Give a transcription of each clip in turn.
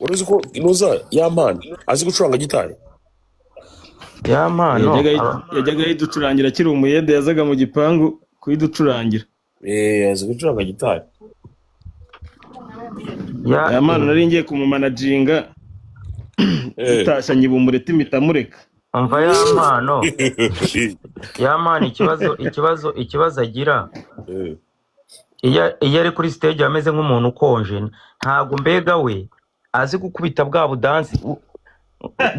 Wari uzi ko Inuza Yampano azi gucuranga gitari? Yampano. Yajyaga yiducurangira akiri umuyede, yazaga mu gipangu kuyiducurangira. Eh, azi gucuranga gitari. Ya. Yampano nari ngiye kumumanaginga, dutashye nyiba umureti mpita mureka. Umva, Yampano, Yampano, ikibazo agira, iyo ari kuri stage ameze nk'umuntu ukonje. Ntabwo mbega we azi gukubita bwa budansi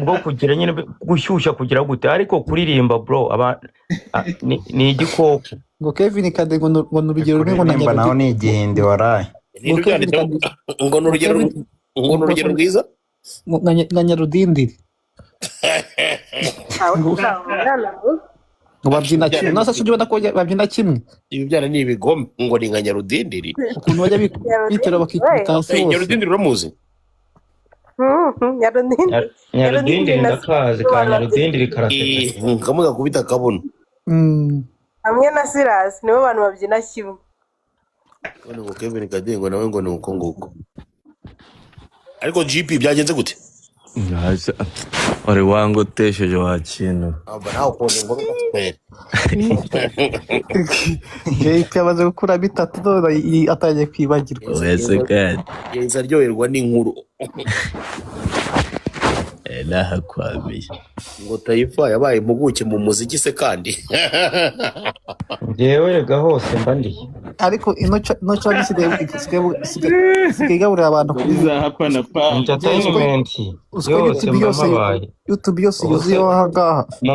bwo kugira nyine gushyushya, kugira gute, ariko kuririmba, bro, aba ni igikoko. Ngo Kevin Kade ngo ni urugero rumwe ngo na Kuririmba naho Nyarudindi. ni igihindi waraye. Ngo Ninde Kevin ubyanditseho Kade ngo ni ngo urugero Kevin ngo ni urugero rwiza? Ngo nka Nyarudindiri. Ngo ngo babyina kimwe nasa, ujya ubona ko babyina kimwe. Ibi byana ni ibigome, ngo ni nka Nyarudindiri. Ukuntu bajya bitera bakikubita hasi Eh, bose. Nyarudindiri uramuzi? Nyarudindiri ndakazi ka Nyarudindiri karaseka. Eh, kamwe gakubita akabuno. Hamwe na Sirasi nibo bantu babyina kimwe. None ngo Kevin Kade ngo nawe ngo ni uko nguko. Ariko GP, byagenze gute? Ntacyo, wari wangotesheje wa kintu. Aba nawe ukuntu inkuru gatwere. JP amaze gukura bitatu none atangiye kwibagirwa. Wese kandi. Yahise aryoherwa n'inkuru. Nahakwamiye. Ngo Taifa yabaye impuguke mu muziki se kandi? Njyewe rega hose mba ndiye. Ariko ino channel isigaye igaburira abantu kuri Za hapa na pa. Entertainment Uziko yose YouTube mba yose mpabaye. YouTube yose Ubu se yuzuyeho aha ngaha. Mu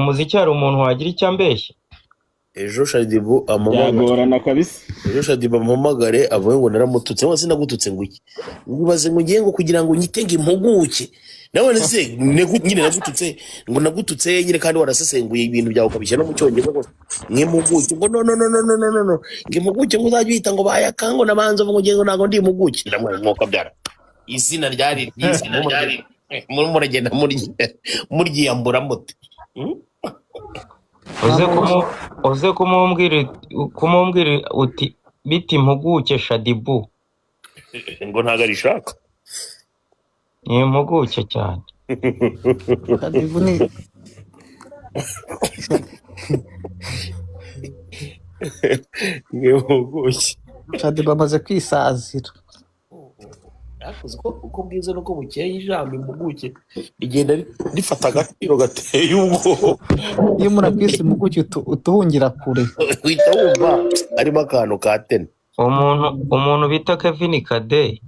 muziki hari umuntu wagira icyo ambeshya? Ejo Shaddyboo ampamagare. Byagorana kabisa. Ejo Shaddyboo ampamagare avuge ngo naramututse, ngo sinagututse, ngo iki, ubaze ngo ngiye ngo kugira ngo nyitenge impuguke nawe se nyine nagututse, ngo nagututse nyine kandi warasesenguye ibintu byawe ukabishyira no mu Cyongereza rwose nk'impuguke, ngo no no no no no no no no, ngo impuguke ngo uzajye uhita ngo bayaka ngo nabanza ngo ngiye ngo ntabwo ndi impuguke. Ndamwe mwuka byara izina ryari ryiza, murimo muragenda muryiyambura mute? Hmm? Uze kumumbwira uti biti impuguke Shaddyboo. Ngo ntabwo arishaka. Ni impuguke cyane. Shaddyboo ni Impuguke. Shaddyboo amaze kwisazira. Ariko uko uko bwiza nuko bukeye ijambo impuguke rigenda rifata agaciro gateye ubwoba. Iyo umuntu akwise impuguke utuhungira kure. Uhita wumva harimo akantu ka tena. Umuntu bita Kevin Kade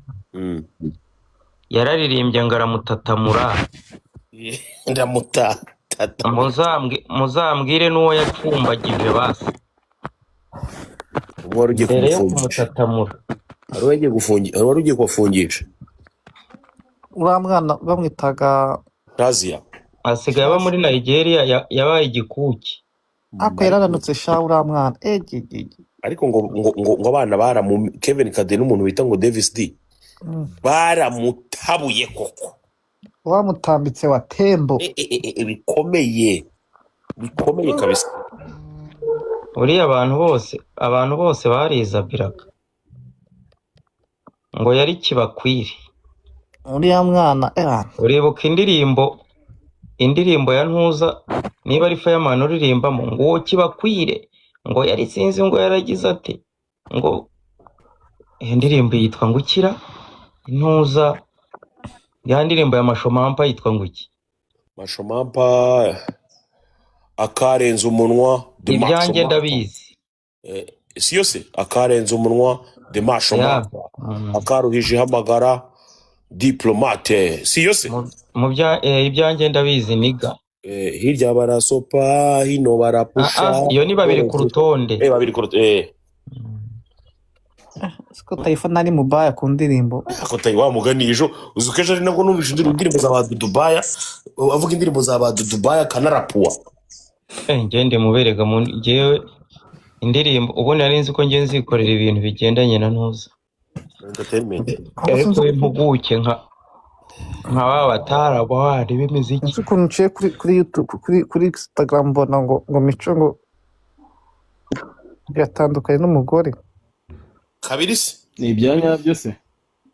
yararirimbye ngo aramutatamura. Ndamutatata. Muzambwire n'uwo yacumbagije basi. Wari ugiye Mbere yo kumufungisha. kumutatamura. Wari ugiye kubafungisha. Uriya mwana bamwitaga Razia. Asigaye aba muri Nigeria, yabaye igikuki. Ariko yarananutse sha uriya mwana egegege. Ariko ngo abana baramu Kevin Kade n'umuntu bita ngo Davis D baramutabuye koko. Wamutambitse wa tembo. E, bikomeye bikomeye kabisa. Uriya abantu bose barizabiraga ngo yari kibakwire. Uriya mwana Uribuka indirimbo ya Ntuza, niba ari Fireman uririmbamo ngo uwo kibakwire, ngo yari sinzi ngo yaragize ati ngo iyo ndirimbo yitwa ngo ukira Ntuza, ya ndirimbo ya Mashomampa yitwa ngo iki? Mashomampa, akarenza umunwa the Ibyanjye Mashomampa. ndabizi. Eh, si yose akarenza umunwa the Ya. Mashomampa, akaruhije ihamagara diplomate, si yose. Mu bya ibyanjye ndabizi niga. Eh, hirya barasopa, hino barapusha. Ah ah, iyo ni babiri ku rutonde. Eh, babiri ku rutonde, eh. Siko Taifa nari mubaya ku ndirimbo. Ako tayi wa mugani, ejo uzi ko ejo ari nabwo numvise indirimbo za ba Dudubaya, avuga indirimbo za ba Dudubaya akanarapuwa. Eh, ngende muberega mu njyewe indirimbo ubundi nari nzi ko ngiye nzikorera ibintu bigendanye na Ntuza entertainment. Ariko impuguke nka ba batarabari b'imiziki. Nzi ukuntu nciye kuri YouTube, kuri Instagram, mbona ngo Mico ngo yatandukanye n'umugore. Kabiri se? Ni ibya nyabyo se?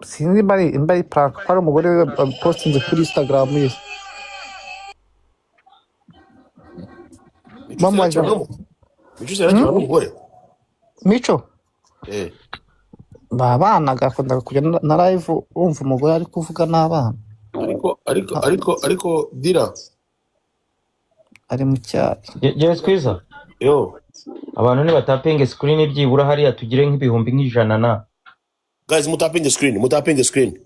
Sinzi nimba ari prank, ko ari umugore we postinze kuri Instagram ye. Mico Bamubaje yarakibona, Mico yarakibona n'umugore. Mico Eh. babanaga, akundaga kujya na live wumva umugore ari kuvuga n'abana. Ariko dira ari mu cyayi. Jewe Squeezer, yo abantu nibatapinge screen byibura hariya tugire nk'ibihumbi nk'ijana na Guys, mutapinge screen, mutapinge screen.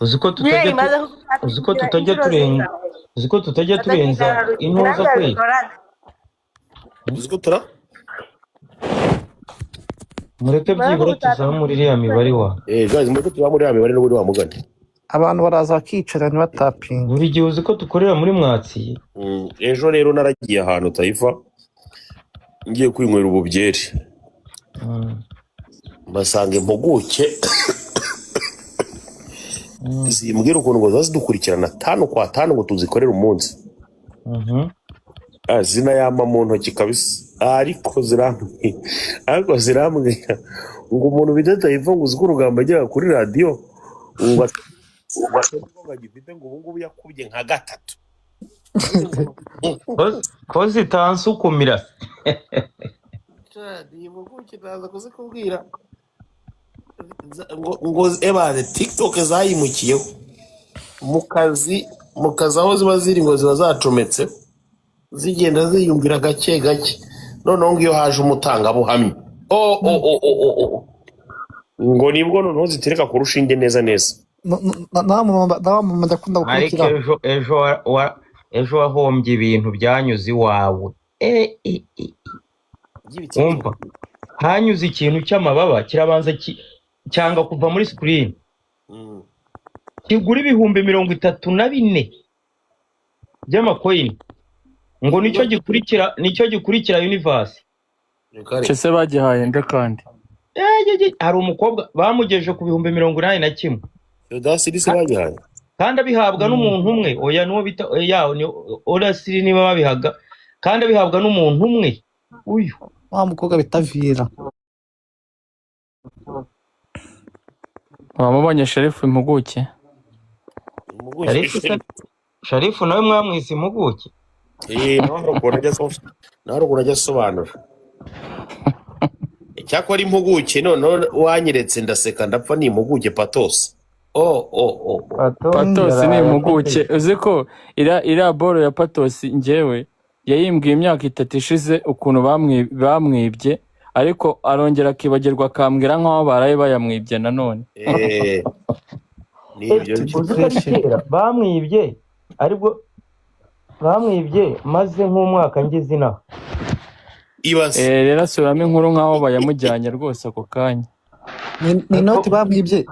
Uzi ko Yewe tutajya imaze uzi ko kugutapingira tutajya inshuro turenga zingahe? Uzi ko tutajya turenza intuza Nanjye kwe. abikoraga. Uzi ko tura Mureke Imaze byibura kugutapingira tuzamure iriya mibare wa Eh guys, mureke tuzamure ya mibare n'ubundi wa mugani. Abantu baraza bakicara ntibatapinga. Buri gihe uzi ko dukorera muri mwatsi. Ejo rero naragiye ahantu Taifa, ngiye kwinywera ububyeri, mbasanga impuguke zimbwira ukuntu ngo ziba zidukurikirana tanu kwa tanu ngo tuzikorere umunsi. Ah, zinayama mu ntoki kabisa, ariko zirambwira ngo umuntu bita Taifa, ngo uzi ko urugamba agera kuri radiyo ngo ngo agifite, ngo ubu ngubu yakubye nka gatatu. Ko zitansukumira. Iyi mpuguke ndaza kuzikubwira ngo ebane TikTok zayimukiyeho mu kazi aho ziba ziri, ngo ziba zacometse zigenda ziyumvira gake gake. Noneho ngo iyo haje umutangabuhamya, o o o o o o, ngo nibwo noneho zitereka ku rushinge neza neza. Na wa mama ndakunda Ariko gukurikira. Ejo wahombye ibintu byanyuze iwawe. E, e, e. Wumva hanyuze ikintu cy'amababa kirabanza cyanga kuva muri screen, kigura 34,000 by'amakoyini, ngo nicyo gikurikira universe. Reka reka. Ese bagihaye nde kandi? Hari umukobwa bamugejeje ku 81,000. Yodasi se bagihaye? Kandi abihabwa n'umuntu umwe. Oya, nuwo bita ya ni Orasiri, niba babihaga kandi abihabwa n'umuntu umwe uyu. Wa mukobwa bita Vira. Wamubonye Sherifu impuguke? Impuguke. Sharifu se, Sharifu nawe mwamwise impuguke? Eh, nawe hari ukuntu ajya asobanura. Icyakora impuguke noneho wanyeretse ndaseka ndapfa, ni impuguke Patos o o o o. Patosi ni impuguke. Uzi ko iriya boro ya Patosi njyewe yayimbwiye imyaka 3 ishize ukuntu bamwibye, ariko arongera akibagirwa akambwira nk'aho baraye bayamwibye nanone. Eh, ni ibyo. Uzi ko ari kera bamwibye, aribwo bamwibye maze nk'umwaka ngeze inaha. Ibaze. Eh, rero asubiramo inkuru nk'aho bayamujyanye rwose ako kanya. Ni inoti bamwibye.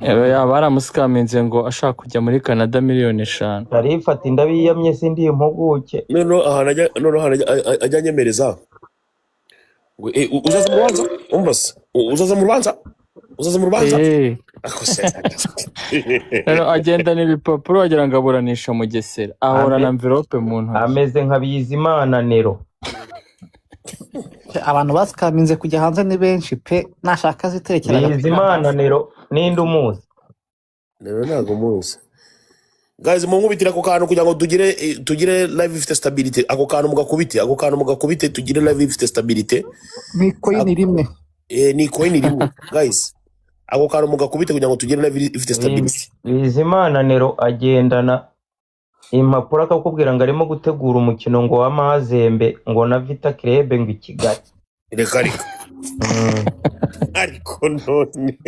Yaba baramusikaminze ngo ashaka kujya muri Canada miliyoni 5. Sharifu ati ndabiyamye sindi impuguke. Noneho ahantu ajya anyemereza ngo uzaza mu rubanza, umva se, uzaza mu rubanza, uzaza mu rubanza. Ako se. Rero agendana ibipapuro wagira ngo aburanisha Mugesera, ahorana envelope mu ntoki. Ameze nka Bizimana Nero. Abantu basikaminze kujya hanze ni benshi pe, nashaka ziterekera agapira. Bizimana Nero ninde umuzi? Rero ntabwo muzi. Guys, munkubitire ako kantu kugira ngo tugire live ifite stability. Ako kantu mugakubite, ako kantu mugakubite, tugire live ifite stability. Ni coin rimwe. Eh, ni coin rimwe. Guys, ako kantu mugakubite kugira ngo tugire live ifite stability. Bizimana Nero agendana impapuro akakubwira ngo arimo gutegura umukino ngo wa Mazembe ngo na Vita Club ngo i Kigali. Reka reka. Ariko none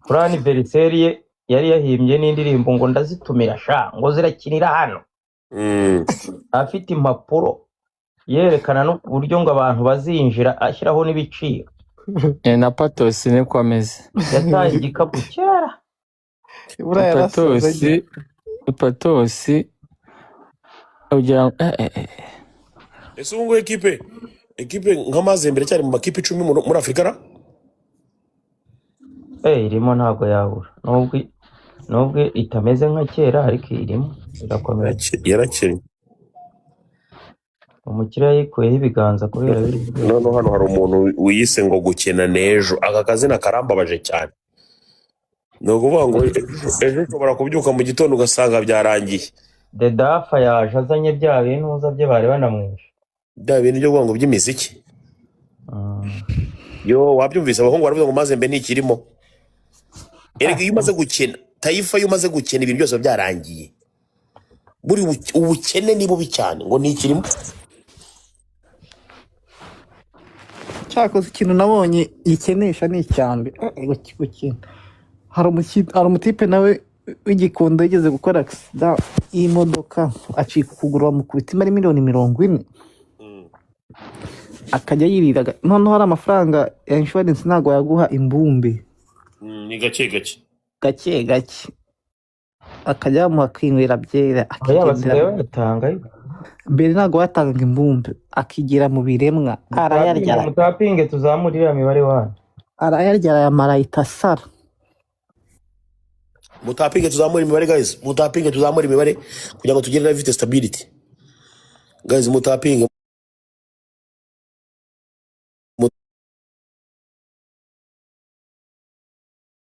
Kuri anniversaire ye yari yahimbye n'indirimbo ngo ndazitumira sha ngo zirakinira hano, afite impapuro yerekana n'uburyo ngo abantu bazinjira, ashyiraho n'ibiciro. Eh, na Patosi niko ameze. Yataye igikapu kera. Buriya yarasoze. Patosi ugira ngo eh. Ese ubu ngubu ekipe nka Mazembe iracyari mu makipe 10 muri Afurika ra? Eh, irimo, ntabwo yabura, nubwo itameze nka kera ariko irimo irakomeye. Yarakennye. Umukire yayikuyeho ibiganza kubera biri. Noneho hano hari umuntu wiyise ngo gukena n'ejo. Aka kazina karambabaje cyane. Ni ukuvuga ngo ejo ushobora kubyuka mu gitondo ugasanga byarangiye. Dedafa yaje azanye bya bintuza bye bari banamwishe. Bya bintu byo kuvuga ngo by'imiziki. Yo, wabyumvise, abahungu baravuga ngo maze mbe ntikirimo. Erega iyo umaze gukena tayifa, iyo umaze gukena, ibintu byose biba byarangiye. Buri ubukene ni bubi cyane, ngo ntikirimo. Cyakoze ikintu nabonye gikenesha ni icyambi. Gukena, hari umutipe nawe w'Igikondo yigeze gukora accident y'imodoka, acika ukuguru, bamukubita imari miliyoni 40, akajya yiriraga. Noneho hari amafaranga ya insurance ntabwo yaguha imbumbe. Ni gake gake. Gake gake akajya bamuha akinywera byera, Oya, basigaye akigendera. bayatanga ariko. Mbere ntabwo batangaga imbumbe, akigira mu biremwa arayarya. Mutapinge tuzamure iriya mibare wanyu. Arayarya, arayamara, ahita asara. Mutapinge tuzamure imibare, guys. Mutapinge tuzamure imibare kugira ngo tugire live ifite stability, guys. Mutapinge.